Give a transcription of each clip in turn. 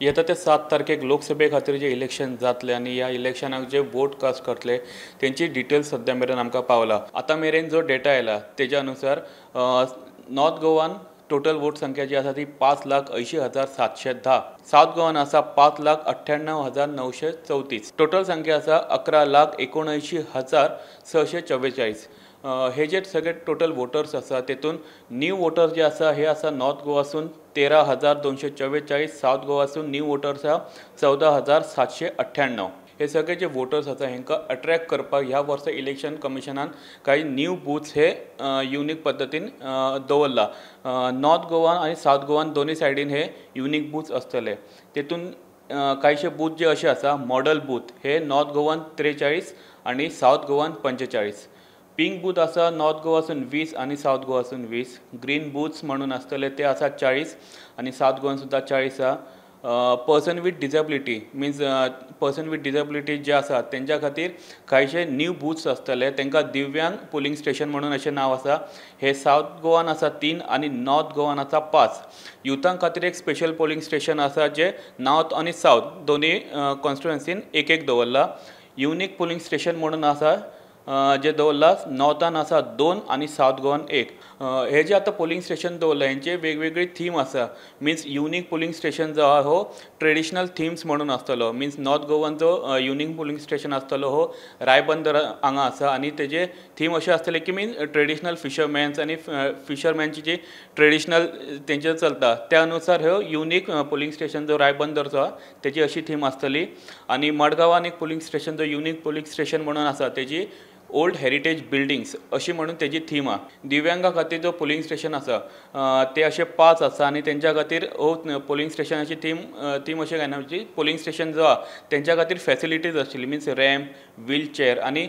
येता ते 7 तारखेक लोकसभे खातीर जे इलेक्शन जातले आनी ह्या इलेक्शनाक जे वोट कास्ट करतले तेंची डिटेल्स सद्या मेरेन आमकां पावला. आतां मेरेन जो डेटा आयला तेज्या अनुसार नॉर्थ गोवान टोटल वोट संख्या जी आसा ती 5,80,710, सावथ गोवान आसा 5,98,934, टोटल संख्या आसा 11,79,644. हे जे सगळे टोटल वोटर्स आसा तेतून न्यू वोटर्स जे आसा हे आसा नॉर्थ गोवासून 13,244, सावथ गोवासून न्यू वोटर्स आसा 14,798. हे सगळे जे वोटर्स आसा हेंकां अट्रॅक्ट करपाक ह्या वर्सा इलेक्शन कमिशनान काही न्यू बूथ्स हे युनीक पद्दतीन दवरला. नॉर्थ गोवान आनी सावथ गोवान दोनूय सायडीन हे युनीक बूथ्स आसतले. तेतून कांयशे बूथ जे अशे आसा, मॉडल बूथ हे नॉर्थ गोवान 43 आनी सावथ गोवान 45, पिंक बूथ आसा नॉर्थ गोवासून 20 आनी सावथ गोवासून 20, ग्रीन बूथ्स म्हणून आसतले ते आसा 40 आनी सावथ गोवान सुद्दां 40 आसा. Person with disability means person with disability जे आसा तेंच्या खातीर कांयशे न्यू बूथ्स आसतले, तांकां दिव्यांग पोलिंग स्टेशन म्हणून अशें नांव आसा. हे सावथ गोवान आसा 3 आनी नॉर्थ गोवान आसा 5. युथां खातीर एक स्पेशल पोलिंग स्टेशन आसा जे नॉर्थ आनी सावथ दोनूय कॉन्स्टिट्युएन्सीन एक एक दवरला. युनीक पोलिंग स्टेशन म्हणून आसा जे दवरला नॉर्थान आसा 2 आनी सावथ गोवान 1. हे जे आतां पोलिंग स्टेशन दवरला हेंचे वेगवेगळी थीम आसा. मिन्स युनीक पोलिंग स्टेशन जो आहा हो ट्रेडिशनल थिम्स म्हणून आसतलो. मिन्स नॉर्थ गोवान जो युनीक पोलिंग स्टेशन आसतलो हो रायबंदर हांगा आसा आनी तेजे थीम अशें आसतलें की मिन्स ट्रेडिशनल फिशरमॅन्स आनी फिशरमॅनची जी ट्रेडिशनल तेंचे चलता त्या अनुसार हो युनीक पोलिंग स्टेशन जो रायबंदरचो आहा तेजी अशी थीम आसतली. आनी मडगांवान एक पोलिंग स्टेशन जो युनीक पोलिंग स्टेशन म्हणून आसा तेजी ओल्ड हेरिटेज बिल्डिंग्स अशी म्हणून तेजी थीम आहा. दिव्यांगा खातीर जो पोलिंग स्टेशन आसा ते अशे 5 आसा आनी तेंच्या खातीर हो पोलिंग स्टेशनाची थीम अशें काय ना, जी पोलिंग स्टेशन जो आहा तेंच्या खातीर फॅसिलिटीज आशिल्ली, मिन्स रॅम्प, व्हीलचेअर आनी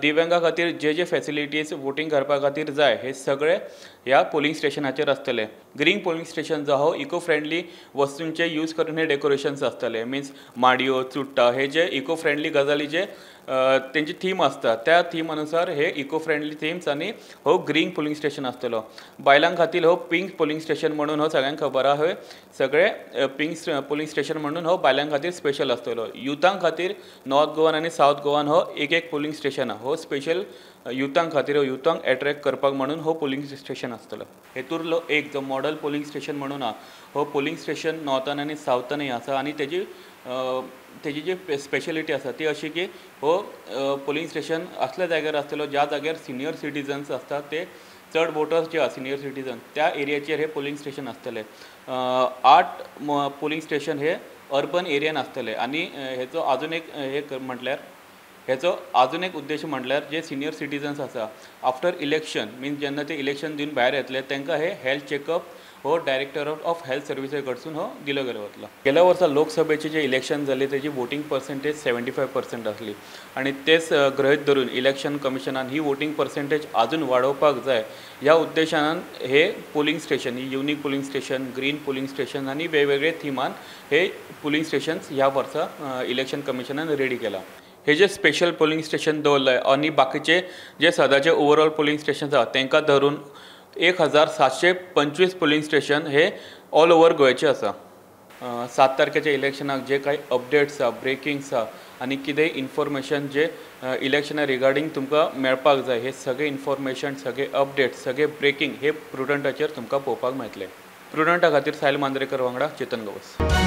दिव्यांगा खातीर जे जे फॅसिलिटीज वोटींग करपा खातीर जाय हे सगळे ह्या पोलिंग स्टेशनाचेर आसतले. ग्रीन पोलिंग स्टेशन जो आहा इको फ्रेंडली वस्तूंचे यूज करून हे डेकोरेशन्स आसतले. मिन्स माडयो, चुट्टां हे जे इको फ्रेंडली गजाली जे तेंची थीम आसता त्या थीम अनुसार हे इको फ्रेंडली थिम्स आनी हो ग्रीन पोलिंग स्टेशन आसतलो. बायलां खातीर हो पिंक पोलिंग स्टेशन म्हणून हो सगळ्यांक खबर आहा, हे सगळे पिंक पोलिंग स्टेशन म्हणून हो बायलां खातीर स्पेशल आसतलो. युथां खातीर नॉर्थ गोवान आनी सावथ गोवान हो एक एक पोलिंग स्टेशन आहा, हो स्पेशल युथां खातीर, युथांक एट्रॅक्ट करपाक म्हणून हो पोलिंग स्टेशन आसतलो. हेतूंतलो एक जो मॉडल पोलिंग स्टेशन म्हणून आहा हो पोलिंग स्टेशन नॉर्थान आनी सावथानूय आसा आनी तेजी तेजी जी स्पेशलिटी आसा ती अशी की हो पोलिंग स्टेशन असल्या जाग्यार आसतलो ज्या जाग्यार सिनियर सिटीजन्स आसता, ते चड वोटर्स जे आसा सिनियर सिटीजन त्या एरियाचेर हे पोलिंग स्टेशन आसतले. 8 पोलिंग स्टेशन हे अर्बन एरियान आसतले आनी हेचो आजून एक हे म्हटल्यार हेचो आजून एक उद्देश म्हटल्यार जे सिनियर सिटीजन्स आसा आफ्टर इलेक्शन मिन्स जेन्ना ते इलेक्शन दिवन भायर येतले तांकां हे हेल्थ चॅकअप हो डायरेक्टर ऑफ हेल्थ सर्विसे कडसून हो दिलो गेलो वतलो. गेल्या वर्सा लोकसभेचे जे इलेक्शन जाले तेजी वोटींग पर्सेंटेज 75% आसली आनी तेच गृहीत धरून इलेक्शन कमिशनान ही वोटींग पर्सेंटेज आजून वाडोवपाक जाय ह्या उद्देशान हे पोलिंग स्टेशन, ही unique polling station, green polling station आनी वेगवेगळे थिमान हे पोलिंग स्टेशन्स ह्या वर्सा इलेक्शन कमिशनान रेडी केला. हे जे स्पेशल पोलिंग स्टेशन दवरलाय आनी बाकीचे जे सदांचे ओवरऑल पोलिंग स्टेशन आसा तांकां धरून 1725 पोलिंग स्टेशन हे ऑल ओवर गोंयचे आसा. 7 तारखेच्या इलेक्शनाक जे कांय अपडेट्स आसा, ब्रेकिंग्स आसा आनी कितेंय इन्फॉर्मेशन जे इलेक्शना रिगार्डींग तुमकां मेळपाक जाय हे सगळे इन्फॉर्मेशन, सगळे अपडेट्स, सगळे ब्रेकिंग हे प्रुडंटाचेर तुमकां पळोवपाक मेळटले. प्रुडंटा खातीर साहिल मांद्रेकर वांगडा चेतन गवस.